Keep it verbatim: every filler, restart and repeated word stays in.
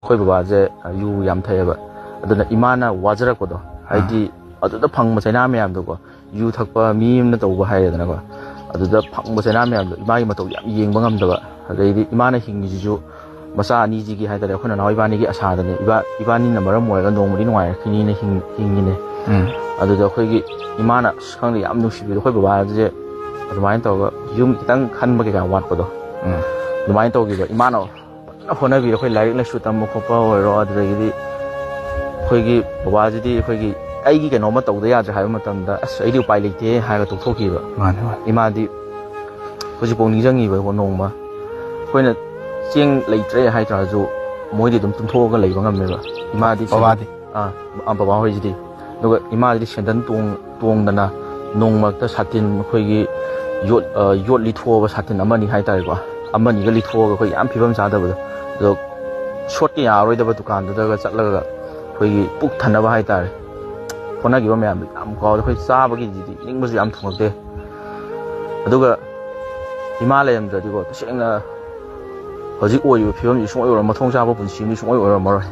ꯑꯩꯈꯣꯏ ꯕꯕꯥꯁꯦ ꯌꯨ ꯌꯥꯝ ꯊꯛꯑꯦꯕ꯫ ꯑꯗꯨꯅ ꯏꯃꯥꯅ ꯋꯥꯖꯔꯛꯄꯗꯣ, ꯍꯥꯏꯗꯤ ꯑꯗꯨꯗ ꯐꯪꯕ ꯆꯩꯅꯥ ꯃꯌꯥꯝꯗꯣꯀꯣ, ꯌꯨ ꯊꯛꯄ ꯃꯤ ꯑꯃꯅ ꯇꯧꯕ ꯍꯥꯏꯔꯦꯗꯅꯀꯣ, ꯑꯗꯨꯗ ꯐꯪꯕ ꯆꯩꯅꯥ ꯃꯌꯥꯝꯗꯣ ꯏꯃꯥꯒꯤ ꯃꯇꯧ ꯌꯥꯝ ꯌꯦꯡꯕ ꯉꯝꯗꯕ꯫ ꯑꯗꯩꯗꯤ ꯏꯃꯥꯅ ꯍꯤꯡꯉꯤꯁꯤꯁꯨ ꯃꯆꯥ ꯑꯅꯤꯁꯤꯒꯤ ꯍꯥꯏꯇꯥꯔꯦ, ꯑꯩꯈꯣꯏ ꯅꯅꯥꯎ ꯏꯕꯥꯅꯤꯒꯤ ꯑꯁꯥꯗꯅꯦ, ꯏꯕꯥ-, ꯏꯕꯥꯅꯤꯅ ꯃꯔꯝ ꯑꯣꯏꯔꯒ ꯅꯣꯡꯃꯗꯤ ꯅꯨꯡꯉꯥꯏꯔꯛꯈꯤꯅꯤꯅ ꯍꯤꯡ-, ꯍꯤꯡꯉꯤꯅꯦ꯫ ꯑꯗꯨꯗ ꯑꯩꯈꯣꯏꯒꯤ ꯏꯃꯥꯅ, ꯑꯁ, ꯈꯪꯗꯦ, ꯌꯥꯝ ꯅꯨꯡꯁꯤꯕꯤꯗꯣ, ꯑꯩꯈꯣꯏ ꯕꯕꯥꯁꯦ ꯑꯗꯨꯃꯥꯏꯅ ꯇꯧꯔꯒ ꯌꯨꯝ ꯈꯤꯇꯪ ꯈꯟꯕ ꯀꯩꯀꯥ ꯋꯥꯠꯄꯗꯣ, ꯑꯗꯨꯃꯥꯏꯅ ꯇꯧꯈꯤꯕ꯫ ꯏꯃꯥꯅ ꯐꯖꯅ ꯍꯣꯠꯅꯕꯤꯔꯦ꯫ ꯑꯩꯈꯣꯏ ꯂꯥꯏꯔꯤꯛ ꯂꯥꯏꯁꯨ ꯇꯝꯕ ꯈꯣꯠꯄ ꯑꯣꯏꯔꯣ, ꯑꯗꯨꯗꯒꯤꯗꯤ ꯑꯩꯈꯣꯏꯒꯤ ꯕꯕꯥꯁꯤꯗꯤ ꯑꯩꯈꯣꯏꯒꯤ, ꯑꯩꯒꯤ ꯀꯩꯅꯣꯝꯃ ꯇꯧꯗ ꯌꯥꯗ꯭ꯔꯦ ꯍꯥꯏꯕ ꯃꯇꯝꯗ, "ꯑꯁ, ꯑꯩꯗꯤ ꯎꯄꯥꯏ ꯂꯩꯇꯦ" ꯍꯥꯏꯔꯒ ꯇꯣꯛꯊꯣꯛꯈꯤꯕ꯫ ꯃꯥꯅꯦ, ꯃꯥꯅꯦ꯫ ꯏꯃꯥꯗꯤ ꯍꯧꯖꯤꯛꯐꯥꯎ ꯅꯤꯡꯁꯤꯡꯉꯤꯕꯀꯣ ꯅꯣꯡꯃ꯫ ꯑꯩꯈꯣꯏꯅ ꯆꯦꯡ ꯂꯩꯇ꯭ꯔꯦ ꯍꯥꯏꯇꯥꯔꯁꯨ, ꯃꯣꯏꯗꯤ ꯑꯗꯨꯝ ꯇꯨꯝꯊꯣꯛꯑꯒ ꯂꯩꯕ ꯉꯝꯃꯦꯕ꯫ ꯏꯃꯥꯗꯤ ꯕꯕꯥꯗꯤ? ꯑꯥ, ꯑꯥ, ꯕꯕꯥ ꯍꯣꯏꯁꯤꯗꯤ꯫ ꯑꯗꯨꯒ ꯏꯃꯥꯗꯤ ꯁꯦꯟꯗꯟ ꯇꯣꯡ-, ꯇꯣꯡꯗꯅ ꯅꯣꯡ ꯃꯔꯛꯇ ꯁꯥꯇꯤꯟ, ꯑꯩꯈꯣꯏꯒꯤ ꯌꯣꯠ-, ꯑ, ꯌꯣꯠ ꯂꯤꯊꯣꯛꯑꯕ ꯁꯥꯇꯤꯟ ꯑꯃꯅꯤ ꯍꯥꯏꯇꯥꯔꯦꯀꯣ, ꯑꯃꯅꯤꯒ ꯂꯤꯊꯣꯛꯑꯒ ꯑꯩꯈꯣꯏ ꯌꯥꯝ ꯐꯤꯕꯝ ꯆꯥꯗꯕꯗꯣ, ꯑꯗꯣ ꯁꯣꯠꯀꯦ ꯌꯥꯔꯣꯏꯗꯕ ꯗꯨꯀꯥꯟꯗꯨꯗꯒ ꯆꯠꯂꯒ ꯑꯩꯈꯣꯏꯒꯤ ꯄꯨꯛ ꯊꯟꯅꯕ ꯍꯥꯏꯇꯥꯔꯦ, ꯍꯣꯠꯅꯈꯤꯕ ꯃꯌꯥꯝꯗꯣ ꯌꯥꯝ ꯀꯥꯎꯗꯦ꯫ ꯑꯩꯈꯣꯏ ꯆꯥꯕꯒꯤꯗꯤ ꯅꯤꯡꯕꯁꯨ ꯌꯥꯝ ꯊꯨꯡꯉꯛꯇꯦ꯫ ꯑꯗꯨꯒ ꯏꯃꯥ ꯂꯩꯔꯝꯗ꯭ꯔꯗꯤꯀꯣ, ꯇꯁꯦꯡꯅ ꯍꯧꯖꯤꯛ ꯑꯣꯏꯔꯤꯕ ꯐꯤꯕꯝꯁꯤ ꯁꯨꯡꯑꯣꯏ ꯑꯣꯏꯔꯝꯃꯣꯏ, ꯃꯊꯣꯡ ꯆꯥꯕ ꯄꯨꯟꯁꯤ ꯑꯃꯗꯤ ꯁꯨꯡꯑꯣꯏ ꯑꯣꯏꯔꯝꯃꯔꯣꯏ꯫